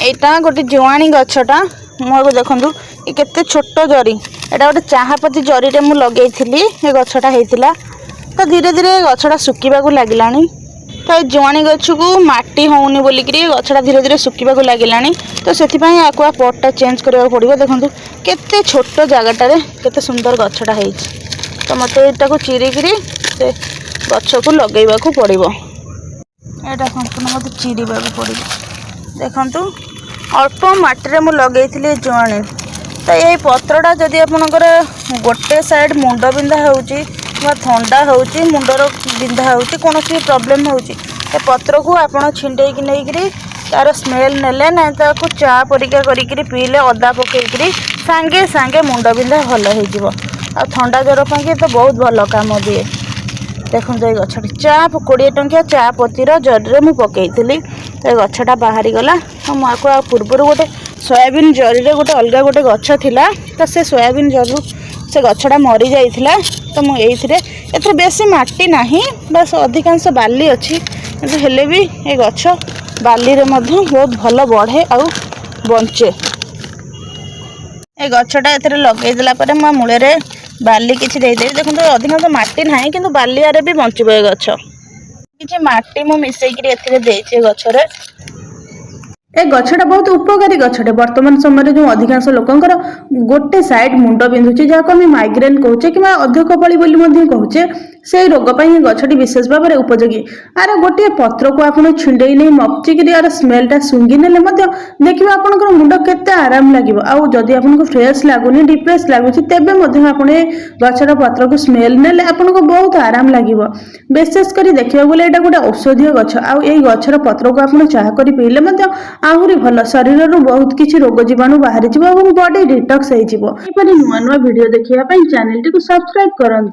ଏଇଟା ଗୋଟେ ଜୁଆଣି ଗଛଟା। ମୁଁ ଆକୁ ଦେଖନ୍ତୁ, ଏ କେତେ ଛୋଟ ଜରି। ଏଇଟା ଗୋଟେ ଚାହାପତି ଜରିରେ ମୁଁ ଲଗେଇଥିଲି, ଏ ଗଛଟା ହେଇଥିଲା। ତ ଧୀରେ ଧୀରେ ଏ ଗଛଟା ଶୁଖିବାକୁ ଲାଗିଲାଣି। ତ ଏ ଜୁଆଣି ଗଛକୁ ମାଟି ହେଉନି ବୋଲିକିରି ଏ ଗଛଟା ଧୀରେ ଧୀରେ ଶୁଖିବାକୁ ଲାଗିଲାଣି। ତ ସେଥିପାଇଁ ଆକୁ ପଟ୍ଟା ଚେଞ୍ଜ କରିବାକୁ ପଡ଼ିବ। ଦେଖନ୍ତୁ, କେତେ ଛୋଟ ଜାଗାଟାରେ କେତେ ସୁନ୍ଦର ଗଛଟା ହେଇଛି। ତ ମୋତେ ଏଇଟାକୁ ଚିରିକିରି ସେ ଗଛକୁ ଲଗେଇବାକୁ ପଡ଼ିବ। ଏଇଟା ସମ୍ପୂର୍ଣ୍ଣ ମୋତେ ଚିରିବାକୁ ପଡ଼ିବ। ଦେଖନ୍ତୁ, ଅଳ୍ପ ମାଟିରେ ମୁଁ ଲଗେଇଥିଲି ଏ ଜୁଆଣି। ତ ଏଇ ପତ୍ରଟା ଯଦି ଆପଣଙ୍କର ଗୋଟେ ସାଇଡ଼୍ ମୁଣ୍ଡ ବିନ୍ଧା ହେଉଛି ବା ଥଣ୍ଡା ହେଉଛି, ମୁଣ୍ଡର ବିନ୍ଧା ହେଉଛି, କୌଣସି ପ୍ରୋବ୍ଲେମ୍ ହେଉଛି, ଏ ପତ୍ରକୁ ଆପଣ ଛିଣ୍ଡେଇକି ନେଇକିରି ତାର ସ୍ମେଲ୍ ନେଲେ, ନାଇଁ ତାକୁ ଚା ପରିକା କରିକିରି ପିଇଲେ ଅଦା ପକେଇକିରି, ସାଙ୍ଗେ ସାଙ୍ଗେ ମୁଣ୍ଡ ବିନ୍ଧା ଭଲ ହେଇଯିବ। ଆଉ ଥଣ୍ଡା ଜ୍ୱର ପାଇଁକି ତ ବହୁତ ଭଲ କାମ ଦିଏ। ଦେଖନ୍ତୁ, ଏଇ ଗଛଟି ଚା 20 ଟଙ୍କିଆ ଚା ପତିର ଜରିରେ ମୁଁ ପକେଇଥିଲି, ତ ଏ ଗଛଟା ବାହାରିଗଲା। ତ ମୁଁ ଆକୁ ଆଉ ପୂର୍ବରୁ ଗୋଟେ ସୋୟାବିନ୍ ଜରିରେ ଗୋଟେ ଅଲଗା ଗୋଟେ ଗଛ ଥିଲା। ତ ସେ ସୋୟାବିନ୍ ଜରିରୁ ସେ ଗଛଟା ମରିଯାଇଥିଲା। ତ ମୁଁ ଏଇଥିରେ, ଏଥିରେ ବେଶୀ ମାଟି ନାହିଁ, ବାସ୍ ଅଧିକାଂଶ ବାଲି ଅଛି। କିନ୍ତୁ ହେଲେ ବି ଏ ଗଛ ବାଲିରେ ମଧ୍ୟ ବହୁତ ଭଲ ବଢ଼େ ଆଉ ବଞ୍ଚେ। ଏ ଗଛଟା ଏଥିରେ ଲଗେଇ ଦେଲା ପରେ ମୁଁ ମୂଳରେ ବାଲି କିଛି ଦେଇଦେବି। ଦେଖନ୍ତୁ, ଅଧିକାଂଶ ମାଟି ନାହିଁ, କିନ୍ତୁ ବାଲିଆରେ ବି ବଞ୍ଚିବ ଏ ଗଛ। କିଛି ମାଟି ମୁଁ ମିଶେଇକିରି ଏଥିରେ ଦେଇଛି ଏ ଗଛରେ। ଏ ଗଛଟା ବହୁତ ଉପକାରୀ ଗଛଟେ। ବର୍ତ୍ତମାନ ସମୟରେ ଯେଉଁ ଅଧିକାଂଶ ଲୋକଙ୍କର ଗୋଟେ ସାଇଡ୍ ମୁଣ୍ଡ ବିନ୍ଧୁଛି, ଯାହାକୁ ଆମେ ମାଇଗ୍ରେନ୍ କହୁଛେ କିମ୍ବା ଅଧକପାଳି ବୋଲି ମଧ୍ୟ କହୁଛେ, ସେଇ ରୋଗ ପାଇଁ ଏ ଗଛଟି ବିଶେଷ ଭାବରେ ଉପଯୋଗୀ। ଆର ଗୋଟିଏ ପତ୍ରକୁ ଆପଣ ଛିଣ୍ଡେଇ ନେଇ ମକଚିକିରି ଆର ସ୍ମେଲଟା ଶୁଙ୍ଘି ନେଲେ ମଧ୍ୟ ଦେଖିବେ ଆପଣଙ୍କର ମୁଣ୍ଡ କେତେ ଆରାମ ଲାଗିବ। ଆଉ ଯଦି ଆପଣଙ୍କୁ ଫ୍ରେଶ୍ ଲାଗୁନି, ଡିପ୍ରେସ୍ ଲାଗୁଛି, ତେବେ ମଧ୍ୟ ଆପଣ ଏ ଗଛର ପତ୍ରକୁ ସ୍ମେଲ ନେଲେ ଆପଣଙ୍କୁ ବହୁତ ଆରାମ ଲାଗିବ। ବିଶେଷ କରି ଦେଖିବାକୁ ଗଲେ ଏଇଟା ଗୋଟେ ଔଷଧୀୟ ଗଛ। ଆଉ ଏଇ ଗଛର ପତ୍ରକୁ ଆପଣ ଚାହା କରି ପିଇଲେ ମଧ୍ୟ ଆହୁରି ଭଲ। ଶରୀରରୁ ବହୁତ କିଛି ରୋଗ ଜୀବାଣୁ ବାହାରିଯିବ ଏବଂ ବଡି ଡିଟକ୍ସ ହେଇଯିବ। ଏପରି ନୂଆ ନୂଆ ଭିଡିଓ ଦେଖିବା ପାଇଁ ଚ୍ୟାନେଲଟିକୁ ସବସ୍କ୍ରାଇବ କରନ୍ତୁ।